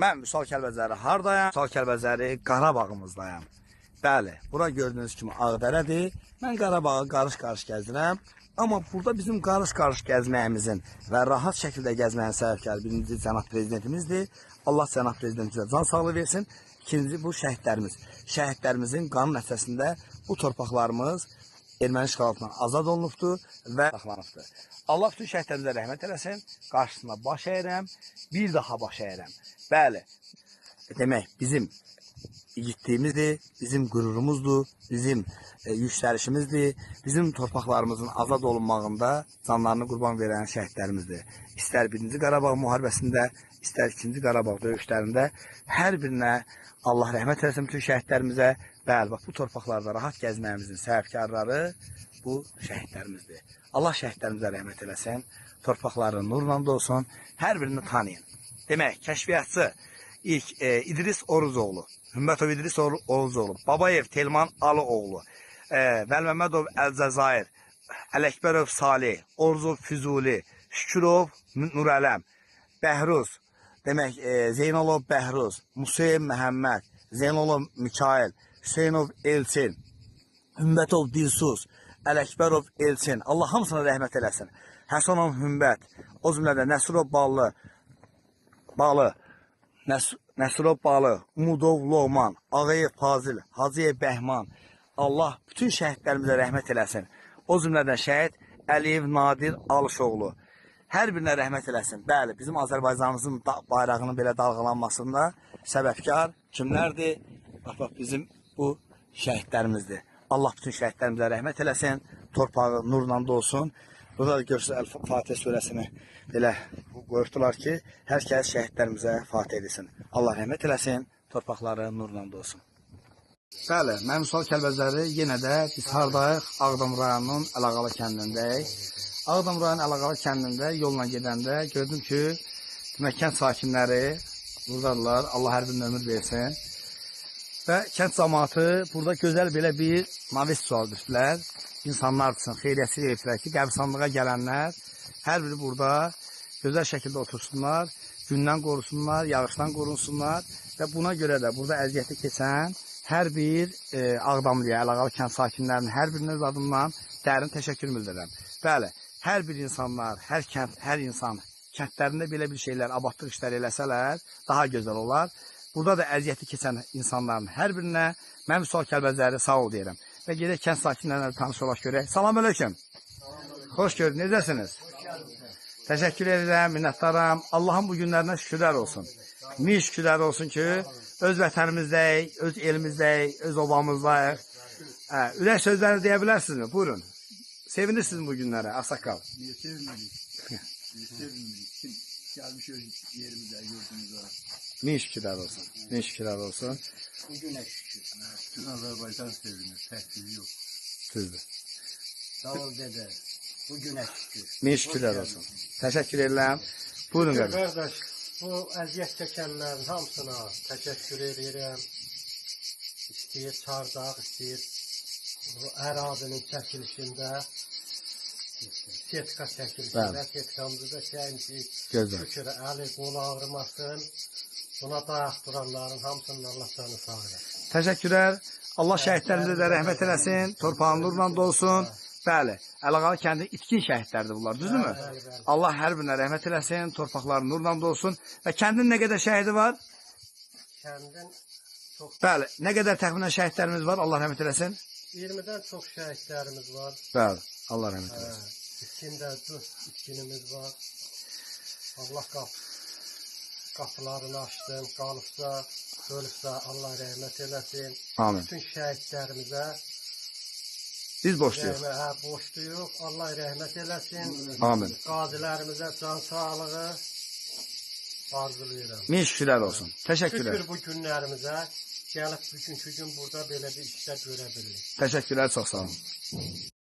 Mən Vüsal Kəlbəcəri hardayam? Vüsal Kəlbəcəri Qarabağımızdayam. Bəli, bura gördüyünüz kimi Ağdərədir. Mən Qarabağı qarış-qarış gəzirəm. Amma burada bizim qarış-qarış gəzməyimizin və rahat şəkildə gəzməyin səbəbkarı birinci cənab prezidentimizdir. Allah cənab prezidentimizə can sağlığı versin. İkinci bu şəhidlərimiz. Şəhidlərimizin qanı nəticəsində bu torpaqlarımız erməni işğalından azad olunubdur və saxlanıbdır. Allah bütün şəhidlərimizə rəhmət eləsin. Qarşısına baş əyirəm, bir daha baş əyirəm. Bəli, demək bizim igidliyimizdir, bizim qürurumuzdur, bizim yüksəlişimizdir, bizim torpaqlarımızın azad olunmağında canlarını qurban verən şəhidlərimizdir. İstər Birinci Qarabağ müharibəsində, istər İkinci Qarabağ döyüşlərində hər birinə Allah rəhmət eləsin bütün şəhidlərimizə. Bəli, bax bu torpaqlarda rahat gəzməyimizin səbəbkarları bu şəhidlərimizdir. Allah şəhidlərimizə rəhmət eləsin, torpaqları nurla dolsun, hər birini tanıyın. Demək, kəşfiyyatçı ilk İdris Oruzoğlu, Hümmətov İdris Oruzoğlu, Babayev Telman Alıoğlu, Vəlməmmədov Əlcəzair, Ələkbərov Salih, Oruzov Füzuli, Şükürov Nurələm, Bəhruz, demək Zeynalov Bəhruz, Musayev Məhəmməd, Zeynalov Mikail, Hüseynov Elçin, Hümmətov Dilsuz, Ələkbərov Elçin. Allah hamısına rəhmət eləsin. Həsənov Hümbət, o cümlədən Nəsirov Ballı, Balı, Nəsirov Balı, Umudov Loğman, Ağayev Fazil, Hacıyev Bəhman. Allah bütün şəhidlərimizə rəhmət eləsin. O cümlədən şəhid Əliyev Nadir Alışoğlu. Hər birinə rəhmət eləsin. Bəli, bizim Azərbaycanımızın bayrağının belə dalğalanmasında səbəbkar kimlərdir? Bax, bax bizim bu şəhidlərimizdir. Allah bütün şəhidlərimizə rəhmət eləsin. Torpağı nurla dolsun. Burada da görürsünüz Əl-Fatihə surəsini belə qoyubdular ki, hər kəs şəhidlərimizə Fatihə etsin. Allah rəhmət eləsin, torpaqları nurla dolsun. Bəli, mən Vüsal Kəlbəcəri yenə də biz hardayıq? Ağdam rayonunun Əlağalı kəndindəyik. Ağdam rayonunun Əlağalı kəndində yolla gedəndə gördüm ki, demək kənd sakinləri buradadırlar. Allah hər birinə ömür versin. Və kənd cəmaatı burada gözəl belə bir navis düzəldiblər. İnsanlar üçün xeyriyyəçilik ediblər ki, qəbirstanlığa gələnlər hər biri burada gözəl şəkildə otursunlar, gündən qorusunlar, yağışdan qorunsunlar və buna görə də burada əziyyəti keçən hər bir Ağdamlıya, Əlağalı kənd sakinlərinin hər birinin öz adından dərin təşəkkür bildirirəm. Bəli, hər bir insanlar, hər kənd, hər insan kəndlərində belə bir şeylər, abadlıq işləri eləsələr daha gözəl olar. Burada da əziyyəti keçən insanların hər birinə mən Vüsal Kəlbəcəri sağ ol deyirəm. Və gedək kənd sakinlərlə tanış olaq görək. Salam əleykum. Xoş gördük. Necəsiniz? Təşəkkür edirəm, minnətdaram. Allahın bu günlərinə şükürlər olsun. Min şükürlər olsun ki, öz vətənimizdəyik, öz elimizdəyik, öz obamızdayıq. Hə, ürək sözlərini deyə bilərsinizmi? Buyurun. Sevinirsiniz bu günlərə, ağsaqqal. Niye sevinmedik? Niye sevinmedik? Kim gelmiş öz yerimize, yurdumuza. Min şükürlər olsun. Min şükürlər olsun. Bugüne şükür. Bütün Azerbaycan sevinir. Tehdidi yok. Düzdür. Sağ ol dede. Bugüne şükür. Min şükürlər olsun. Təşəkkür edirəm. Buyurun qardaş. Qardaş, bu əziyyət çəkənlərin hamısına təşəkkür edirəm. İstəyir çardaq, istəyir bu ərazinin çəkilişində, setka çəkilişində, Bəli. setkamızı da çəkmişik. Gözəl. Şükür, əli qolu ağrımasın. Buna dayaq duranların hamısının Allah canı sağ eləsin. Təşəkkürlər. Allah şəhidlərimizə də rəhmət eləsin. Torpağın nurla dolsun. Bəli, Əlağalı kəndinin itkin şəhidləridir bunlar, düzdürmü? Bəli, bəli. Allah hər birinə rəhmət eləsin, torpaqları nurla dolsun. Və kəndin nə qədər şəhidi var? Kəndin çox Bəli, nə qədər təxminən şəhidlərimiz var? Allah rəhmət eləsin. 20-dən çox şəhidlərimiz var. Bəli, Allah rəhmət eləsin. İçkində 4 içkinimiz var. Allah qapılarını açsın, qalıbsa, ölübsə Allah rəhmət eləsin. Amin. Bütün şəhidlərimizə Biz borçluyuq. rəhmət, hə, borçluyuq. Allah rəhmət eləsin. Amin. Qazilərimizə can sağlığı arzulayıram. Min şükürlər olsun. Təşəkkürlər. Şükür bu günlərimizə gəlib bugünkü gün burada belə bir işlər görə bilirik. Təşəkkürlər, çox sağ olun.